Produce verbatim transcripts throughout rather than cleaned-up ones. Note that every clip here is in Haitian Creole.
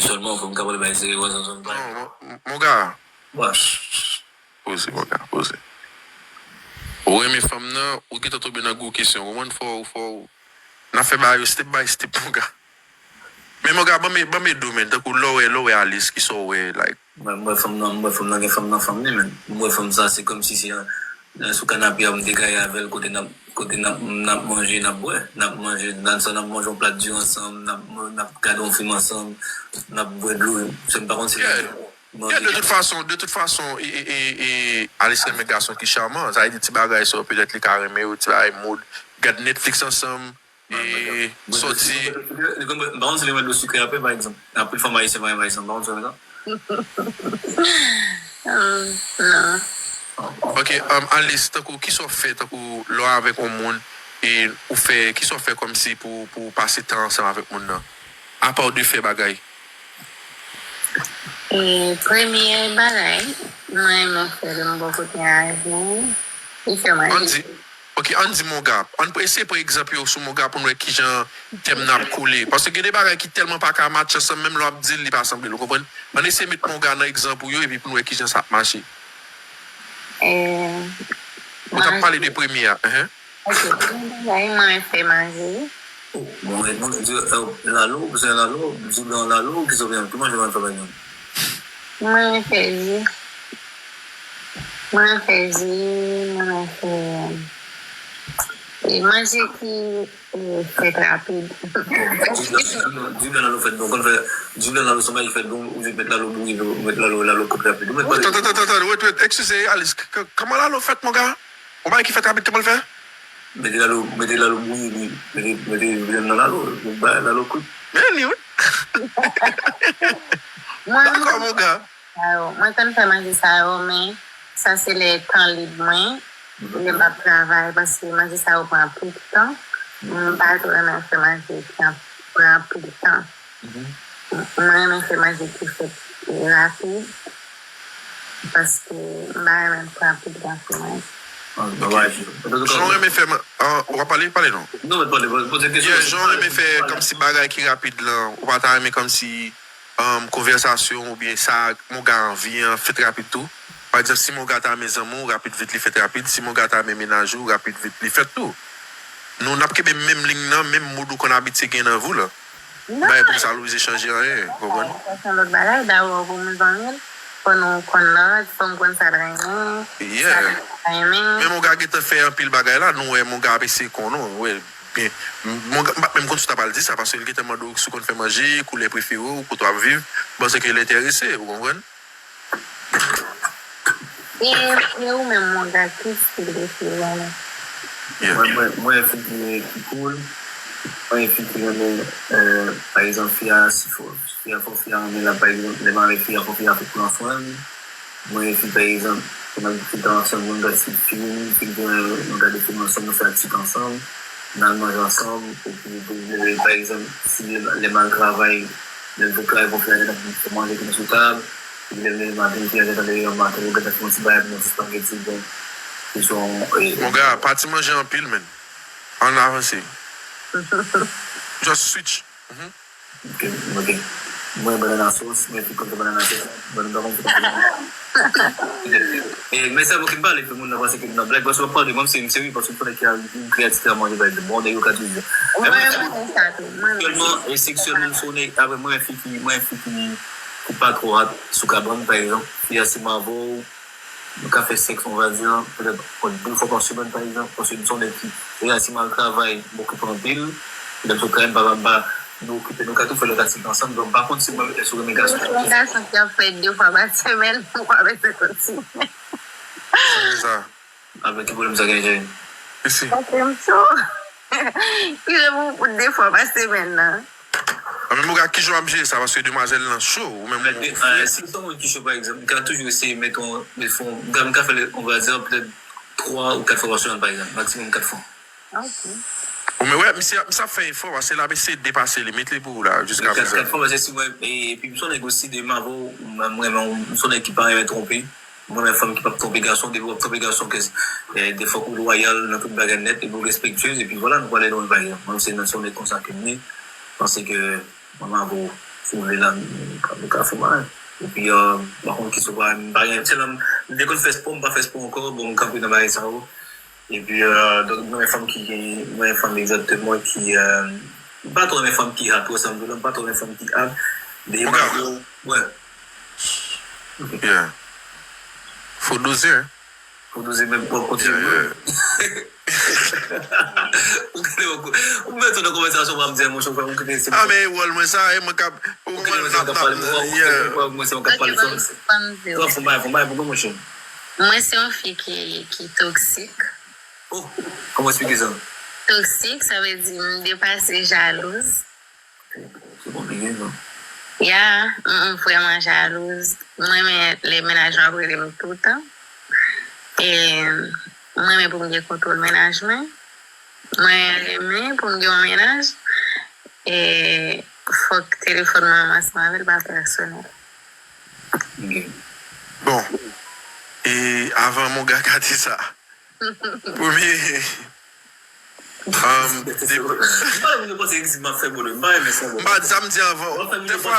Sèlman, fò m ka pale bagay serye, wè, sa, sa, sa. Non, mon, mon gars. Poze, mon gars, poze. Ou renmen fanm nan, ou gentan tonbe nan gwo kesyon. Ou konprann, fò, fò, n ap fè bagay yo step by step, mon gars. Men, mon gars, ban m, ban m ede w, men, tankou lè w wè, lè w wè Alice, kisa w wè, like. Mwen, mwen, fanm nan, mwen, fanm nan gen fanm nan fanm li, men. Mwen, fanm sa, se kòmsi se, euh, sou kanape a, m te gaye avè l, kote n ap, kote n ap, n ap manje, n ap bwè, n ap manje, nan sa, n ap manje yon plat diri ansanm, n ap, n ap gade yon fim ansanm, n ap bwè dlo, se m pa konn si Yeah. Yeah, de tout fason, de tout fason, e, e, e, e, Alice renmen gason ki chaman. Sa vle di ti bagay sa yo, petèt li ka renmen yo, ti bagay mood. Gad Netflix ansanm, e, soti. M pa konn si li renmen dlo sikre apre, pa egzanp. Anpil fanm ayisyen pa renmen ayisyen, m pa konn si w konn sa. Hum, non. Ok, um, Alice, tankou, kisa w fè, tankou, lè w avèk yon moun, e ou fè, kisa w fè kòmsi pou, pou w pase tan ansanm avèk moun nan? Apa w de fè bagay? E premye bagay, mwen renmen fè lè m bò kote ajan, li fè manje. Ann di, ok, ann di, mon gars, ann eseye pran egzanp yo sou, mon gars, pou n wè kijan tèm nan ap kole. Paske gen de bagay ki tèlman pa ka match ansanm, menm lè w ap di l, li pa sanble l, ou konprann? Ann eseye met, mon gars, nan egzanp ou yo, epi pou n wè kijan sa ap mache. E, Ou t ap pale de premye a, enhen. Ok, premye bagay, mwen renmen fè manje. Bon, mwen, mwen, di, euh, lalo, ou bezwen lalo, di blan lalo, ki sa w bezwen, ki manje mwen fè bay nou? Mwen renmen fè ji. Mwen renmen fè ji, mwen renmen fè, e, manje ki, e, fèt rapid. Di blan, di blan, di blan lalo fèt bon, konn fè, di blan lalo sanble li fèt bon, ou jis met lalo bouyi, ou met lalo, lalo kout rapid. Ou met pale. Tann, tann, tann, tann, wait, wait, eskize, Alice, k-, k-, kòman lalo fèt, mon gars? Yon bagay ki fèt rapid, kòman l fè? Mete lalo, mete lalo bouyi, li, mete, mete vyann nan lalo, li bay lalo kout. Men li, wi. Mwen, Dakò, mon gars. Sa yo, mwen konn fè manje sa yo, men sa se lè tan lib mwen, lè m p ap travay, paske manje sa yo pran anpil tan. M pa twò renmen fè manje ki an-, pran anpil tan. Mwen renmen fè manje ki fèt rapid, paske m pa renmen pran anpil tan sou mwen. Jan w renmen fè, ah, w ap pale, pale non. Non, men pale, poze kesyon. Yeah, jan w renmen fè kòmsi bagay ki rapid lan, ou pa ta renmen kòmsi, um, konvèsasyon oubyen sa mon gars anvi an fèt rapid tou? Pa egzanp, si mon gars ta renmen zanmi w, rapid vit li fèt rapid. Si mon gars ta renmen mennaj ou, rapid vit li fèt tou. Nou, n ap kenbe menm liy nan, menm mood ou konn abitye gen nan vi w lan. Non. Bagay pou sa Louise chanje anyen, ou konprann? Sa se yon lòt bagay, dabò pou m zanmi l, fò nou konn lòt, fò m konn sa l renmen, Yeah. sa l pa renmen. Men mon gars gentan fè anpil bagay la, nou wè mon gars ap eseye konnen w, wè, byen, mon gars, m pa t menm konn si w ta pral di sa, paske l gentan mande w si w konn fè manje, koulè prefere w, kote w ap viv, m panse ke l enterese, ou konprann? E, e ou menm, mon gars, ki stil de fi w renmen? Yeah. Mwen, mwen, mwen, fi ki, ki cool. Mwen, fi ki renmen, euh, pa egzanp, fi a, si fò, fi a fò, fi a renmen l, pa egzanp, lè m avèk fi a, fò fi a fè pran swen m. Mwen, fi, pa egzanp, lè m ap fè tan ansanm, nou gade fim, nou gade fim ansanm, nou fè aktivite ansanm, n al manje ansanm, epi, epi, pa egzanp, si lè, lè m al travay, lè m fè travay, fò fi a gentan fè manje ki sou tab, Leve maten, fi a gentan leve maten, yo gentan fè yon ti bagay pou mwen, ti spageti, bon. Kesyon, e, Mon gars, pati manje anpil, men. Ann avanse. Just switch. Mhm. Ok, ok. Mwen, banana sauce, mwen, fi konn fè banana sauce. Mwen, m pa konn fè banana. E, men sa, pou ki m pale, pou moun nan panse ke m nan blag, paske w ap pale, mwen, se, m serye, paske m konnen ki a yon kreyativite a manje, bagay de bon, nèg yo ka toujou. Mwen, mwen, sa tou, mwen, mwen. Seksyèlman, e seksyèlman, m se yon nèg, apre, mwen, fi ki, mwen, fi ki, ki pa twò ap sou kabann, pa egzanp, fi a se m avè w, nou ka fè sèks, on va dire, petèt, de fwa pa semèn, pa egzanp, paske m se yon nèg ki, e a, si m al travay, m okipe anpil, lè m sot travay, m pa, m pa, nou okipe, nou ka tou fè lòt aktivite ansanm, donk, m pa konn si mwen, èske w renmen gason. Yon gason ki ap fè de fwa pa semèn, ou pa bezwen kontinye. Sa vle sa. Apre ki pwoblèm sa gen, cheri? Isi. Paske m cho. Ki jan pou, pou de fwa pa semèn nan? A, men, mon gars, kijan w ap jere sa? Paske demwazèl lan cho, ou menm ou, ou fre. Si se yon moun ki cho, pa egzanp, m ka toujou eseye met yon, met fon, m ka, m ka fè l, on va dire, petèt twa ou kat fwa pa semèn, pa egzanp, maksimòm kat fwa. Ok. Ou, men wè, misye, misye ap fè efò, paske l ap eseye depase limit li pou ou la, jiska prezan. Kat, kat fwa, paske si mwen, e, epi m se yon nèg osi de m avè w, mwen, mwen, mwen, m se yon nèg ki pa renmen twonpe. Mwen menm fanm ki p ap twonpe gason, depi w ap twonpe gason, ke, eh, de fòk ou lwayal nan tout bagay nèt, epi w respektyez, epi vwala, nou prale lwen, pa egzanp. Mwen, se nan, se yon nèg konsa ke m ye, paske mwen, m avè w, Si w vle la, nou ka, nou ka fè bagay. Epi, euh, m pa konn ki sou bagay, m pa gen, se la, m te konn fè spò, m pa fè spò ankò, bon, m kanpe nan bagay sa yo. Epi, euh, donk, mwen, fanm ki, mwen, fanm egzakteman ki, euh, m pa twò renmen fanm ki hot, wè sa m di w la, m pa twò renmen fanm ki hot. Dèyè bagay yo, wè. Yeah. Fò doze, hein? Pou nou se menm pwòp kote yo. Ou kite ou ou mete nan konvèsasyon pa m di monchè ou fè ou kite se. Ah men wòl mwen sa e mwen kap ou mwen nan nan mwen se mwen kap pale sa. Fon bay fon bay pou mwen monchè. Mwen se yon fi ki ki toksik. Oh, kòman eksplike sa? Toksik sa vle di m depase jalouz. Se konplike non. Ya, m m vrèman jalouz. M renmen lè mennaj mwen ap rele m toutan. E m renmen pou m gen kontwòl mennaj mwen. Mwen renmen pou m gen yon mennaj. E fòk telefòn mwen ansanm avè l pa pèsonèl. Ok. Bon. E avan Monga ka di sa. Premye. Um, de- M pa renmen panse egzib m ap fè bonè. M pa renmen sa. M pa di sa m di avan. Dèfwa,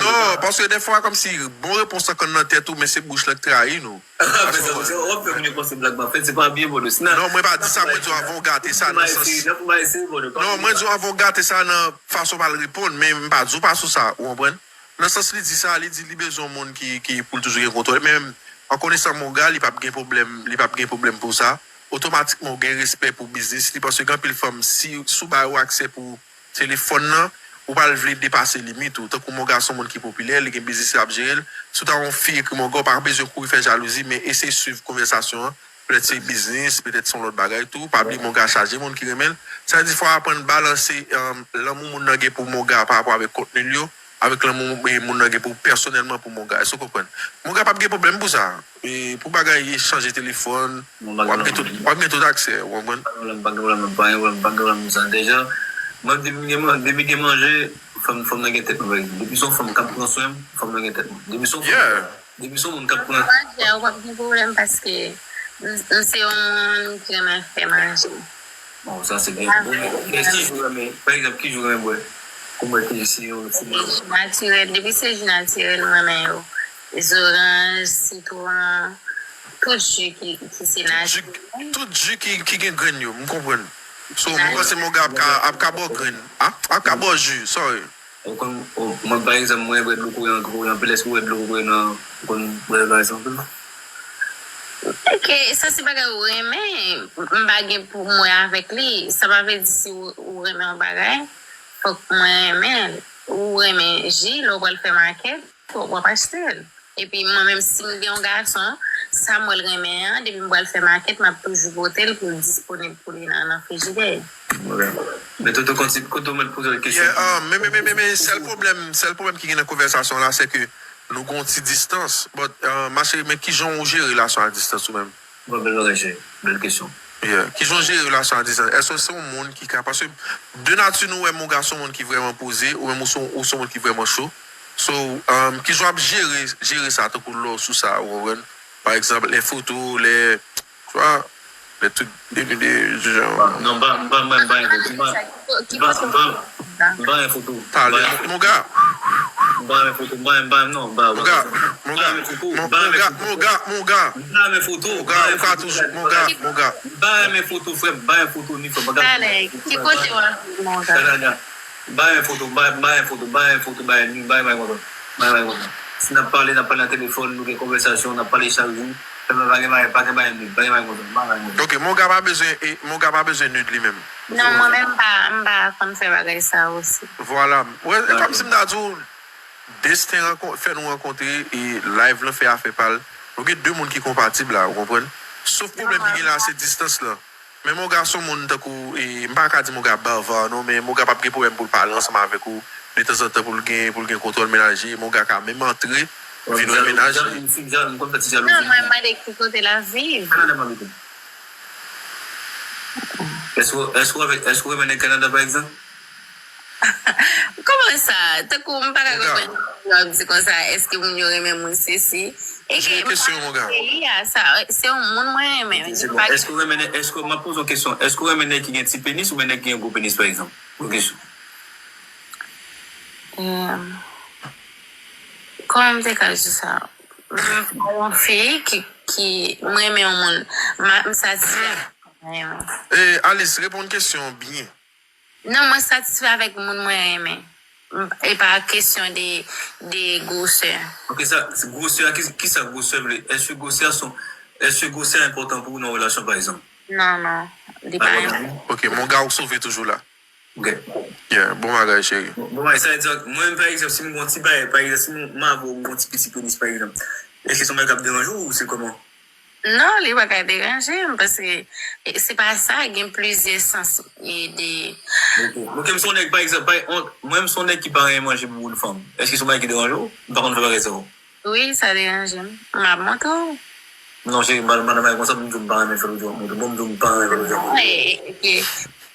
non, paske dèfwa kòmsi bon repons lan konn nan tèt ou, men se bouch lan k trayi nou. Apre sa, w ap fè moun yo panse blag m ap fè, se pa byen bonè. Non, mwen pa di sa, mwen di w avan w gate sa nan sans. Non, pou m eseye bonè. Non, mwen di w avan w gate sa nan fason pa l reponn, men m pa di w pa sou sa, ou konprann? Nan sans li di sa, li di li bezwen yon moun ki, ki pou l toujou gen kontwòl. Men an konesan Monga, li p ap gen pwoblèm, li p ap gen pwoblèm pou sa. Otomatikman, ou gen respè pou biznis li, paske gen anpil fanm, si, si w ba yo aksè pou telefòn nan, ou pral vle depase limit ou. Tankou Monga se yon moun ki popilè, li gen biznis li ap jere l. Si w ta yon fi ekri Monga, ou pa bezwen kouri fè jalouzi, men eseye swiv konvèsasyon an. Petèt se biznis, petèt se yon lòt bagay tou. Pa bliye Monga chaje moun ki renmen l. Sa vle di fò w aprann balanse um, lanmou moun nan gen pou Monga pa rapò avèk kontni l yo, avèk lanmou moun nan gen pou pèsonèlman pou Monga. Èske w konprann? Monga p ap gen pwoblèm pou sa. E pou bagay chanje telefòn, w ap gen tout, w ap gen tout aksè, ou konprann? M pa gen pwoblèm, m pa gen pwoblèm, m pa gen pwoblèm pou sa. Deja, mwen depi m gen man- depi gen manje, fanm fanm nan gen tèt mwen pa egzanp. Depi se yon fanm k ap pran swen m, fanm nan gen tèt mwen. Depi se yon fanm depi se yon moun k ap pran Manje a ou p ap gen pwoblèm paske m m se yon moun ki renmen fè manje. Bon, sa se byen. Bon, men ki jou renmen, pa egzanp, ki jou renmen bwè? Pou mwen ki si yon ti manje. Natirèl, depi se ji natirèl m renmen yo. Zoranj, sitwon, tout ji ki ki se natirèl. Tout ji ki, ki gen grenn yo, m konprann. So, mwen panse Monga ap ka, ap ka ba w grenn. A? Ap ka ba w ji, sorry. Ou konn, ou, mwen pa egzanp, mwen bwè dlo kouri an, kouri anpil, èske ou bwè dlo kouri nan, ou konn bwè bagay sa anpil? Ok, sa se bagay ou renmen, m pa gen pou mwen avèk li. Sa pa vle di si ou ou renmen yon bagay, fòk mwen renmen l. Ou renmen ji, lè w pral fè makèt, fòk w ap achte l. Epi mwen menm si m gen yon gason, sa m wè l renmen an, depi m pral fè makèt, m ap toujou pote l pou l disponib pou li nan nan frijidè. Men Toto konti kote w mèt poze l kesyon. Yeah, ah, men, men, men, men, men, sèl pwoblèm, sèl pwoblèm ki gen nan konvèsasyon la, se ke nou gen yon ti distans. But, uh, ma chérie, men kijan ou jere relasyon a distans ou menm? Bon, bèl bagay, cheri. Bèl kesyon. Yeah. Kijan w jere relasyon a distans? Èske w se yon moun ki ka, paske de nati nou wè Monga se yon moun ki vrèman poze, ou menm ou se ou se yon moun ki vrèman cho. So, um, kijan w ap jere, jere sa, tankou lè w sou sa, ou konprann? Pa egzanp, lè foto, lè, tu vois, lè tout, de, de, de, jan. Non, m pa, m pa, m pa, m pa, m pa, m pa, m pa, m pa, m pa, m pa, m pa, m pa, m pa, m pa, Talè, Monga. M pa renmen foto, m pa renmen, m pa renmen, non, m pa renmen. Monga, Monga, Monga, Monga, Monga. M pa renmen foto. Monga, ou ka toujou, Monga, Monga. M pa renmen foto, frè, m pa renmen foto ni frè, m pa renmen. Talè, ki kote w ap viv, Monga? M pa renmen foto, m pa renmen foto, m pa renmen foto, m pa renmen foto, m pa renmen foto. Si n ap pale, n ap pale nan telefòn, nou gen konvèsasyon, n ap pale chak jou. Frè m, pa gen bagay, pa gen bagay, pa gen bagay konsa, m pa renmen foto. Ok, Monga pa bezwen, e, Monga pa bezwen nude li menm. Non, mwen menm m pa, m pa konn fè bagay sa osi. Vwala. Wè, e kòmsi m ta di w, desten rankon- fè nou rankontre e live lan fè afè pa l. Nou gen de moun ki konpatib la, ou konprann? Sof pwoblèm ki gen la se distans lan. Men Monga se yon moun tankou, e, m pa ka di Monga bava non, men Monga p ap gen pwoblèm pou l pale ansanm avèk ou detanzantan pou l gen, pou l gen kontwòl mennaj li. Monga ka menm antre, vin wè mennaj li. M fin jan, m konn fè ti jalouzi. Non, mwen mande ki kote l ap viv. Èske w, èske w renmen nèg Kanada, pa egzanp? Kòman sa? Tankou m pa ka konprann lè w ap di konsa, èske moun yo renmen moun sesi? E ke m pa nan peyi a, sa, se yon moun mwen renmen. Èske w renmen nèg, èske, m ap poze w kesyon, èske w renmen nèg ki gen ti penis oubyen nèg ki gen gwo penis, pa egzanp? Yon kesyon. Kòman m te ka di sa? M pa yon fi ki, ki, m renmen yon moun. M, m satisfè ak moun mwen renmen. E, Alice, reponn kesyon an byen. Non, mwen satisfè avèk moun mwen renmen. M, e pa kesyon de, de gwosè. Ok, sa, gwosè, ki, ki sa gwosè vle? Èske gwosè son, èske gwosè enpòtan pou ou nan relasyon, pa egzanp? Non, non, li pa enpòtan. Ok, mon gars, ou sove toujou la. Ok. Yeah, bon bagay, cheri. Bon, bon, sa vle di, mwen, pa egzanp, si m gon ti bagay, pa egzanp, si m, m avè w, m gon ti piti penis, pa egzanp, èske se yon bagay k ap deranje w ou se kòman? Non, li pa ka deranje m, paske e, se pa sa, gen plizyè sans e de. Ok, ok, m se yon nèg, pa egzanp, pa, on, mwen, m se yon nèg ki pa renmen manje bouboun fanm. Èske se yon bagay ki deranje w? M pa konn fè bagay sa yo. Wi, sa deranje m. M ap montre w. Non, cheri, m pa, m pa nan bagay konsa, m di w m pa renmen fè l, ou di w ap montre. Bon, m di w m pa renmen fè l, ou di w ap montre. Ey, ok.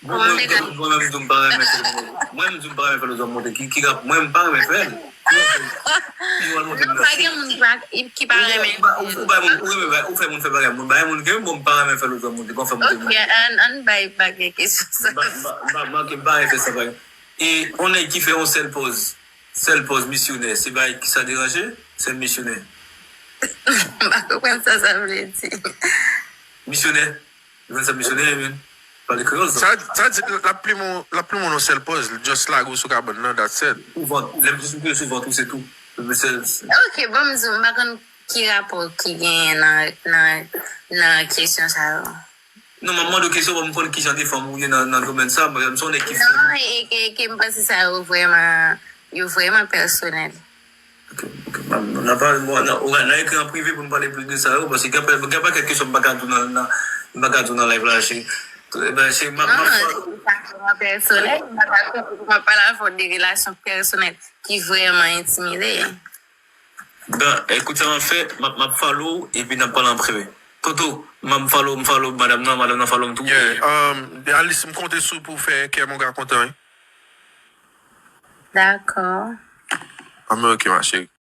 Bon, mwen, mwen, mwen, mwen, m di w m pa renmen fè l, ou di w ap montre. Ki, ki rap, mwen, m pa renmen fè l. Ki rap, ki rap, montre m Non, pa gen moun ki pa, ki pa renmen. Ou ba, ou, ou ba moun, ou renmen, ou fè moun fè bagay, moun, bagay moun ke, bon, m pa renmen fè l, ou di w ap montre. Bon, fè montre. Ok, ann, ann bay bagay kesyon sa. M pa, m pa, m pa, m pa, m pa renmen fè sa, bagay. E, on nèg ki fè yon sèl pòz, sèl pòz misyonè, se bagay ki sa deranje? Sèl misyonè. M pa konprann sa sa vle di. Misyonè. Ou konn sa misyonè ye, men. Pale kreyòl, sa. Sa, sa di, l ap plimon, l ap plimon nan sèl pòz, l just lage w sou kabann nan, that's it. Sou vant. Lè m di sou, sou vant ou, se tou. Se, se, Ok, bon, m di w, m pa konn ki rapò ki genyen nan, nan, nan kesyon sa yo. Non, m ap mande w kesyon, pou m konn kijan de fanm ou ye nan, nan domèn sa, mwen, m se yon nèg ki fè. Non, e ke, ke m panse sa yo vrèman, yo vrèman pèsonèl. Ok, ok. N a, n a, pa, bon, n a, ou, n a ekri an prive pou n pale plis de sa yo, paske gen, gen pakèt kesyon m pa ka di w nan, nan, m pa ka di w nan live la, se, e ben, se, m ap, m ap Non, sa vrèman pèsonèl, m pa ka konprann pou m ap pale avè w de relasyon pèsonèl ki vrèman entimide. Ben, ekout sa m ap fè, m ap, m ap follow w, epi n ap pale an prive. Toto, m ap follow, m follow madanm nan, madanm nan follow m tou. Yeah, um, Alice, m konte sou pou fè kè mon gars kontan, wi. Dakò. Ah, men ok, ma chérie.